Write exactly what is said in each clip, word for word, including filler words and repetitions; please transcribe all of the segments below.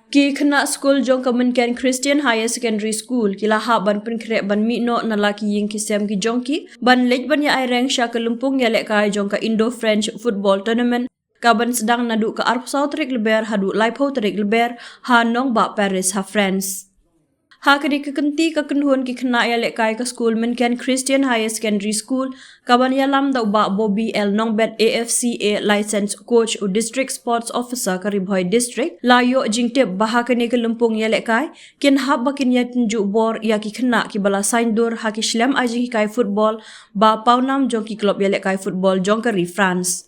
Ki khynnah skul jong ka Mynken Christian Higher Secondary School ki la hap ban pynkhreh ban mih noh na la ki ïing ki sem ki jong ki ban leit ban ïa aireng sha ka lympung ïalehkai jong ka Indo-French Football Tournament, ka ban sdang naduh ka arphew saw tarik Lber haduh laiphew tarik Lber ha nongbah Paris ha France. Ha kane ka kynti ka kynhun ki khynnah ïalehkai ka skul Mynken Christian Higher Secondary School, ka ban ïalam da u Bah Bobby L Nongbet, A F C A licensed coach, u District Sports Officer ka Ri Bhoi District, la ïoh jingtip ba ha kane ka lympung ïalehkai kin hap ba kin ïatynjuh bor ïa ki khynnah kiba la saiñdur ha ki shlem ai jinghikai football ba pawnam jong ki club ïalehkai football jong ka ri France.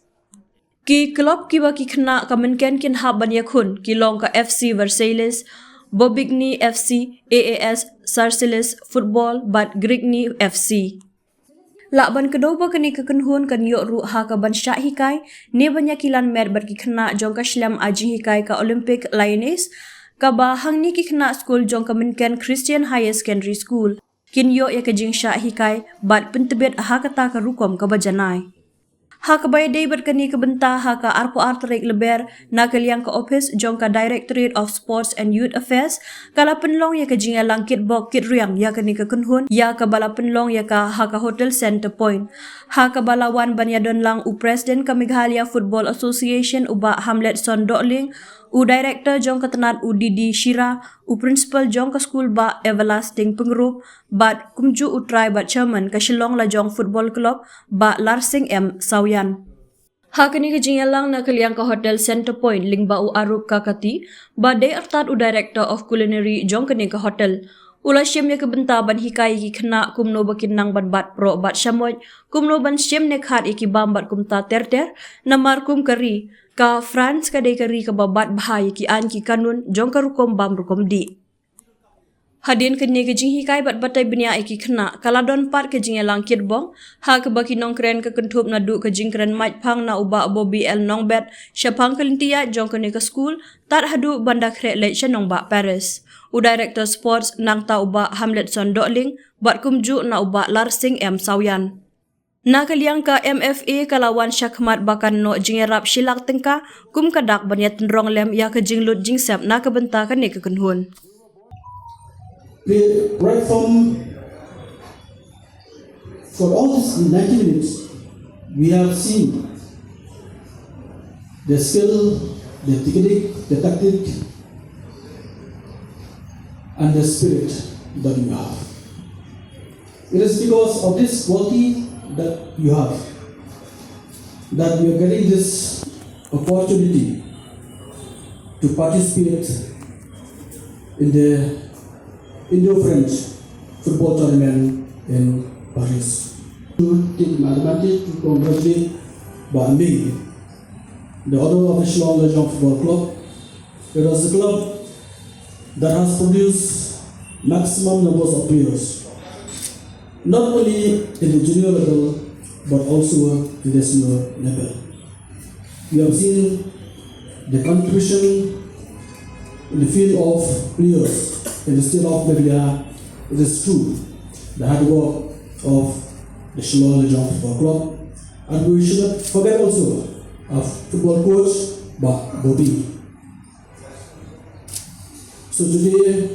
Ki club kiba ki khynnah ka Mynken kin hap ban ïakhun ki long ka F C Versailles, Bobigny F C, A A S Sarcelles Football bad Grigny F C. Lah ban kdew ba kane ka kynhun kan ïoh ruh ha ka ban shah hikai ne ban ïakilan met bad ki khynnah jong ka shlem ai jinghikai ka Olympique Lyonnais, kaba hangne ki khynnah skul jong ka Mynken Christian Higher Secondary School kin ïoh ïa ka jingshah hikai bad pyntbit ha kata ka rukom kaba janai. Ha kaba ïadei bad kane ka bynta, ha ka arphew ar tarik Lber, na ka liang ka ophis jong ka Directorate of Sports and Youth Affairs ka la pynlong ïa ka jingïalang kitbok kitriang ïa kane ka kynhun ïa kaba la pynlong ïa ka ha ka Hotel Centre Point, ha kaba la wan ban ïadon lang u President ka Meghalaya Football Association u Bah Hamletson Dohling, u Director jong ka tnat u D D Shira, u Principal jong ka skul Bah Everlasting Pyngrope, bad kumjuh u trai bad chairman ka Shillong Lajong Football Club Bah Larsing M Sawian. Ha kane ka jingïalang na ka liang ka Hotel Centre Point lyngba u Arup Kakati, ba dei artat u Director of Culinary jong kane ka hotel, u la shim ïa ka bynta ban hikai ïa ki khynnah kumno ba kin nang ban bat proh bat shamoit, kumno ban shim ne khat ïa ki bam bad kumta ter ter, namar kum ka ri ka France ka dei ka ri kaba bat bha ïa ki aiñ ki kanun jong ka rukom bam rukom dih. Hadien kane ka jinghikai bad batai bniah ïa ki khynnah, ka la don pat ka jingïalang kitbok, ha kaba ki nongkren ka kynthup naduh ka jingkren mait phang na u Bah Bobby L Nongbet shaphang ka lynti ïaid jong kane ka skul, tad haduh ban da khreh leit sha nongbah Paris, u Director Sports nangta u Bah Hamletson Dohling, bad kumjuh na u Bah Larsing M Sawian. Na ka liang ka M F A ka la wan shakhmat ba kan noh jingïarap shi lak tyngka kum ka dak ban ïatynrong lem ïa ka jinglut jingsep na ka bynta kane ka kynhun. The platform for all these ninety minutes, we have seen the skill, the technique, the tactic, and the spirit that you have. It is because of this quality that you have that you are getting this opportunity to participate in the Indo-French football tournament in Paris. To take my advantage to congratulate Bah Ming, the owner of the Shillong Lajong Football Club. It was the club that has produced maximum numbers of players, not only in the junior level but also in the senior level. We have seen the contribution in the field of players in the state of Meghalaya. It is true, the hard work of the Shillong Lajong Football Club, and we should not forget also our football coach, Bah Bobby. So today,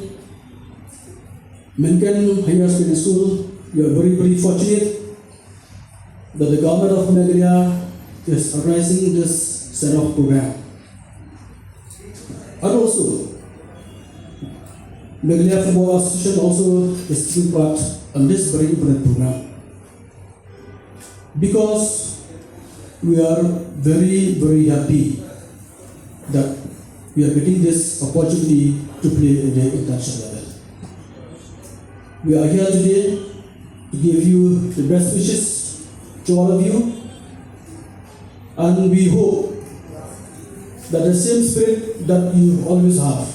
Mynken Higher Secondary School, we are very, very fortunate that the government of Meghalaya is organizing this send-off program. And also, Meghalaya Football Association also is taking part in this very important program. Because we are very, very happy that we are getting this opportunity to play in the international level. We are here today to give you the best wishes to all of you, and we hope that the same spirit that you always have,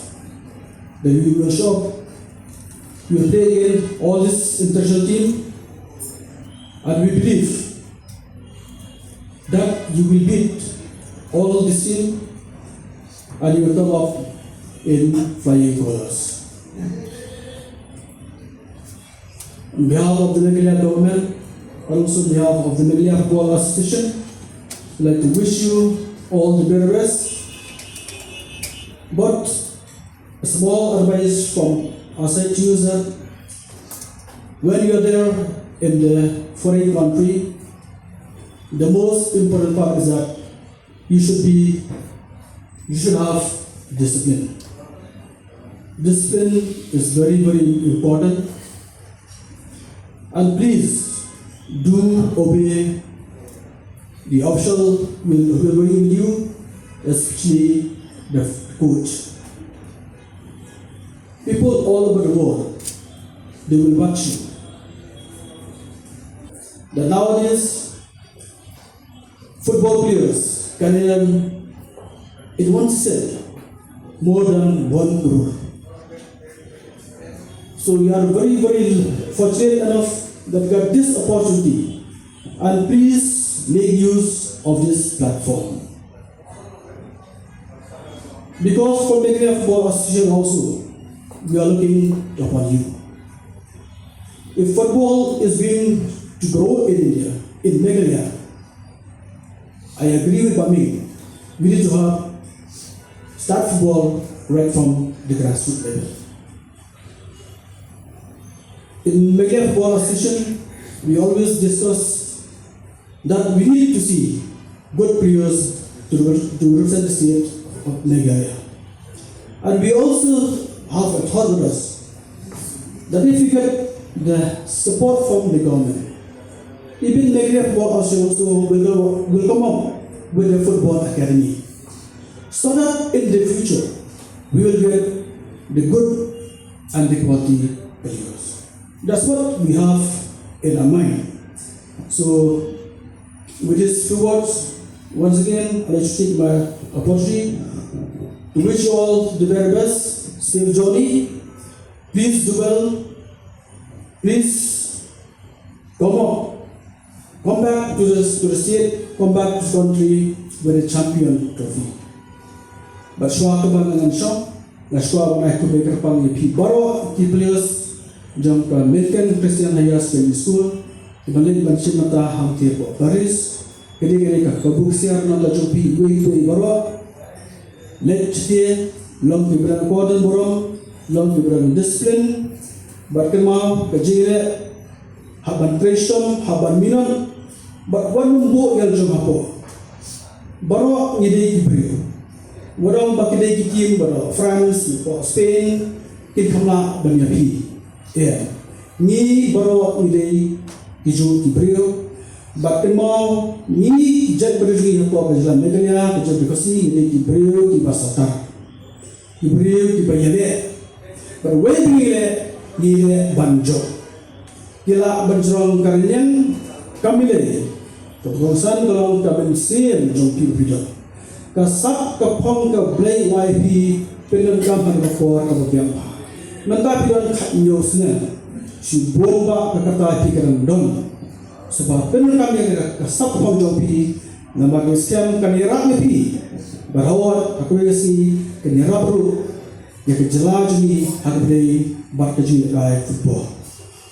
that you will show up, you will play again all this international team, and we believe that you will beat all this team and you will come up in flying colors. On behalf of the Meghalaya government and also on behalf of the Meghalaya Football Association, I'd like to wish you all the very best. But A small advice from our side to you, sir. When you are there in the foreign country, the most important part is that you should be, you should have discipline. Discipline is very, very important. And please do obey the official will, will working with you, especially the coach. People all over the world, they will watch you. That nowadays, football players can earn in one season more than one crore. So you are very, very fortunate enough that you got this opportunity, and please make use of this platform. Because from Meghalaya Football Association also, we are looking upon you. If football is going to grow in India, in Meghalaya, I agree with Bami. We need to have start football right from the grassroots level. In Meghalaya Football Association, we always discuss that we need to see good players to, to represent the state of Meghalaya. And we also have a thought with us that if we get the support from the government, even Meghalaya Football Association also will, will come up with a football academy, so that in the future we will get the good and the quality players. That's what we have in our mind. So, with these few words, once again, I'd like to take my opportunity to wish you all the very best, safe journey. Please do well. Please come up. Come back to the, to the state, come back to the country with a champion trophy. But shuwa kaba ngan shong, nga shuwa ban ai khublei kyrpang ïa phi baroh ki players jong ka Milton Christian Higher Secondary School, kiba leit ban shim bynta hangtei hapoh Paris. Kane ka dei ka kabu ksiar na la jong phi iwei pa iwei baroh. Leit shatei, long kiba don kordon burom, long kiba don discipline. Bad kynmaw ka jingïaleh hap ban trei shitom, hap ban minot, bad wat nym buh ïa la jong hapoh. Baroh ngi dei ki briew. Wat ong ba ki dei ki team baroh France, baroh Spain, kin kham lah ban ïa phi. Ïa ngi baroh ngi dei ki ju ki briew. Bad kynmaw ngi ki jait briew ngi hapoh ka jylla Meghalaya, ka jait briew Khasi, ngi dei ki briew kiba sawtar. Ki briew kiba ïaleh. Bad wei ngi leh, ngi leh ban jop. Ki lah ban jrong ka rynïeng ka mlei. Ka kongsan ka long ka mynsiem jong phi u phi don. Ka sap ka phong ka Blei u ai phi, pyndonkam ha ka por kaba biang bha. Mynta phi don khathynñiew snem. Shibun bah ka kata phi ka dang don. Sngewbha pyndonkam ïa ka sap ka phong jong phi. Namar ka mynsiem kan ïarap ïa phi. Bad hawot ha kawei ka sngi kan ïarap ruh ïa ka jylla jong ngi ha ka Blei bad ka jingïalehkai football.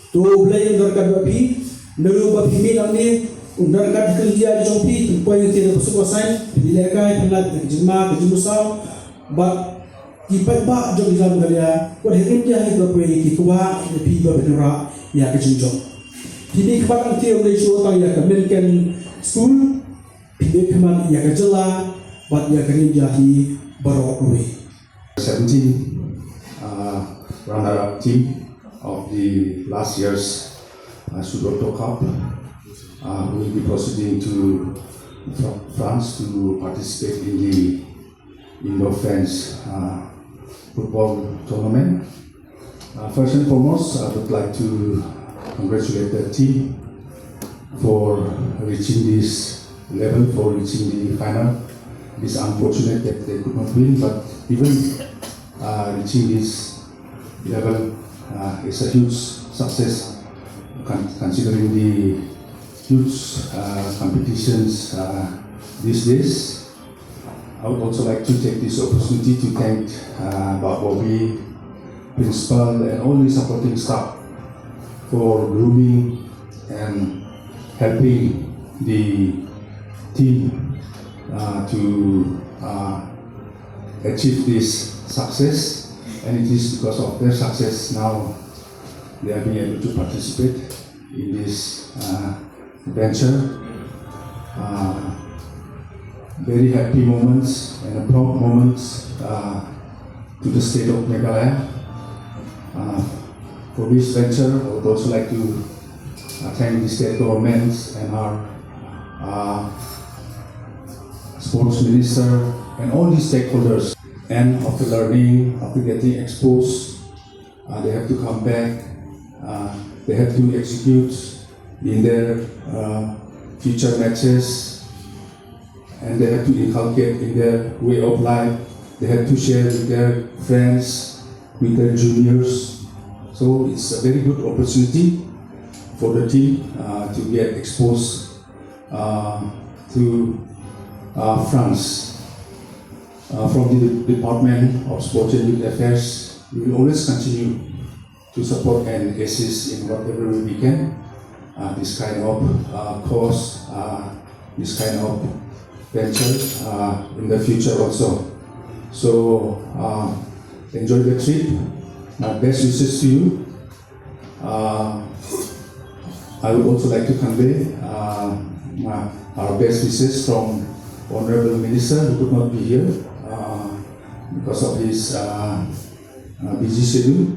To U Blei un don ryngkat bad phi, naduh ba phi mih nangne, un don ryngkat ha ka jingïaleh jong phi, pynpoi ïa ka basuk basain, phi lehkai, phi lait ïa ka jingma, ka jingmynsaw, bad ki paidbah jong ka jylla Meghalaya, wat ha India hi baroh kawei ki kwah ïa phi ba phin wanrah ïa ka jingjop. Phi mih khmat hangtei ym dei shuh tang ïa ka Milton School, phi mih khmat ïa ka jylla, bad ïa ka India hi baroh kawei. Seventeen, uh, runner-up team of the last year's, uh, Sudorto Cup, uh, will be proceeding to Fr-, France to participate in the indoor fans, uh, football tournament. Uh, first and foremost, I would like to congratulate the team for reaching this level, for reaching the final. It is unfortunate that they could not win, but even, uh, reaching this level, uh, is a huge success, con-, considering the huge, uh, competitions, uh, these days. I would also like to take this opportunity to thank, uh, Bah Bobby, principal, and all the supporting staff for grooming and helping the team, uh, to, uh, achieve this success. And it is because of their success now they are being able to participate in this uh, venture. Uh, very happy moments and proud moments uh, to the state of Meghalaya. Uh, for this venture, I would also like to uh, thank the state government and our uh, sports minister and all the stakeholders. And after learning, after getting exposed, uh, they have to come back. Uh, they have to execute in their uh, future matches, and they have to inculcate in their way of life. They have to share with their friends, with their juniors. So it's a very good opportunity for the team uh, to get exposed uh, to uh, France. Uh, from the Department of Sport and Youth Affairs, we will always continue to support and assist in whatever way we can uh, this kind of uh, cause, uh, this kind of venture uh, in the future also. So uh, enjoy the trip. My best wishes to you. Uh, I would also like to convey uh, my, our best wishes from Honorable Minister, who could not be here uh, because of his uh, uh, busy schedule.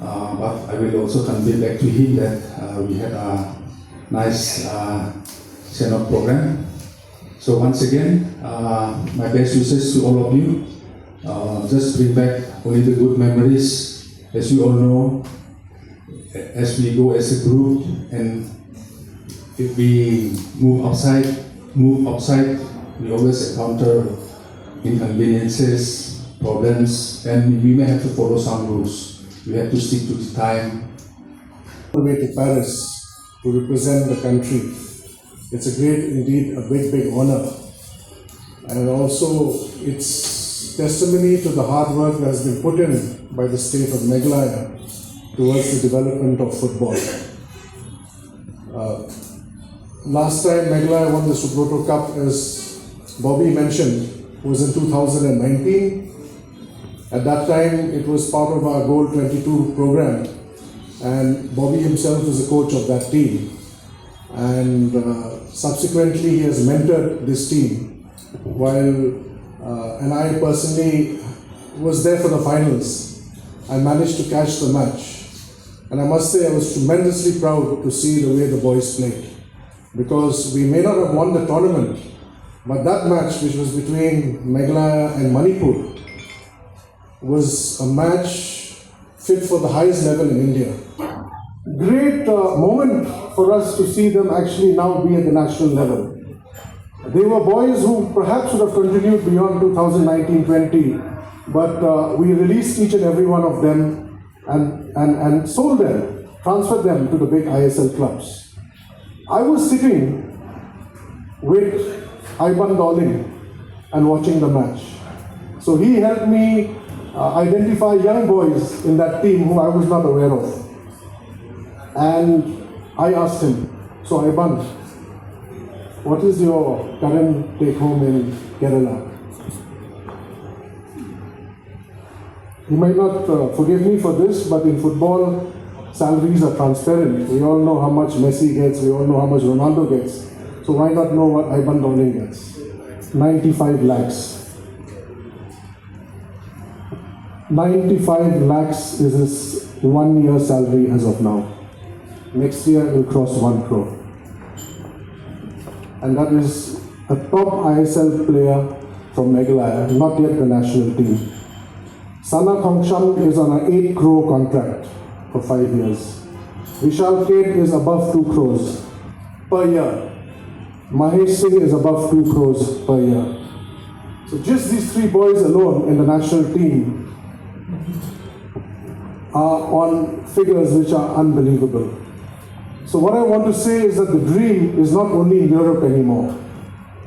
Uh, but I will also convey back to him that uh, we had a nice uh, send-off program. So once again, uh, my best wishes to all of you. Uh, just bring back only the good memories. As you all know, as we go as a group and if we move outside, move outside, we always encounter inconveniences, problems, and we may have to follow some rules. We have to stick to the time. All the way to Paris to represent the country. It's a great, indeed, a big, big honor. And also, it's testimony to the hard work that has been put in by the state of Meghalaya towards the development of football. Uh, last time Meghalaya won the Subroto Cup, as Bobby mentioned, was in two thousand nineteen. At that time, it was part of our Goal twenty-two program, and Bobby himself was the coach of that team. And uh, subsequently, he has mentored this team. While uh, and I personally was there for the finals, I managed to catch the match, and I must say I was tremendously proud to see the way the boys played, because we may not have won the tournament, but that match, which was between Meghalaya and Manipur, was a match fit for the highest level in India. Great uh, moment for us to see them actually now be at the national level. They were boys who perhaps would have continued beyond two thousand nineteen twenty, but uh, we released each and every one of them and, and, and sold them, transferred them to the big I S L clubs. I was sitting with Ivan Dorling and watching the match. So he helped me uh, identify young boys in that team who I was not aware of. And I asked him, "So Ivan, what is your current take home in Kerala?" You might not uh, forgive me for this, but in football, salaries are transparent. We all know how much Messi gets, we all know how much Ronaldo gets. So why not know what Ivan Dorling gets? ninety-five lakhs. ninety-five lakhs is his one year salary as of now. Next year, it will cross one crore. And that is a top I S L player from Meghalaya, not yet the national team. Sana Khongsham is on an eight crore contract for five years. Vishal Kate is above two crores per year. Mahesh Singh is above two crores per year. So just these three boys alone in the national team are on figures which are unbelievable. So what I want to say is that the dream is not only in Europe anymore.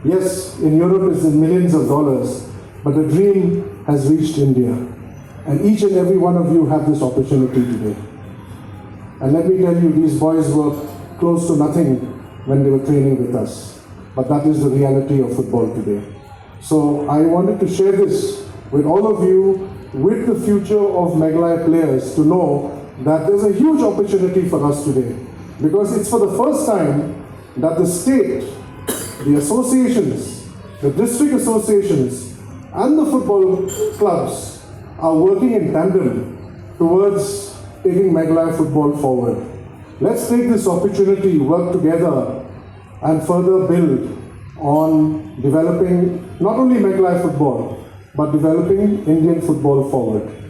Yes, in Europe it's in millions of dollars, but the dream has reached India. And each and every one of you have this opportunity today. And let me tell you, these boys were close to nothing when they were training with us. But that is the reality of football today. So I wanted to share this with all of you with the future of Meghalaya players to know that there's a huge opportunity for us today, because it's for the first time that the state, the associations, the district associations, and the football clubs are working in tandem towards taking Meghalaya football forward. Let's take this opportunity, work together, and further build on developing not only Meghalaya football, but developing Indian football forward.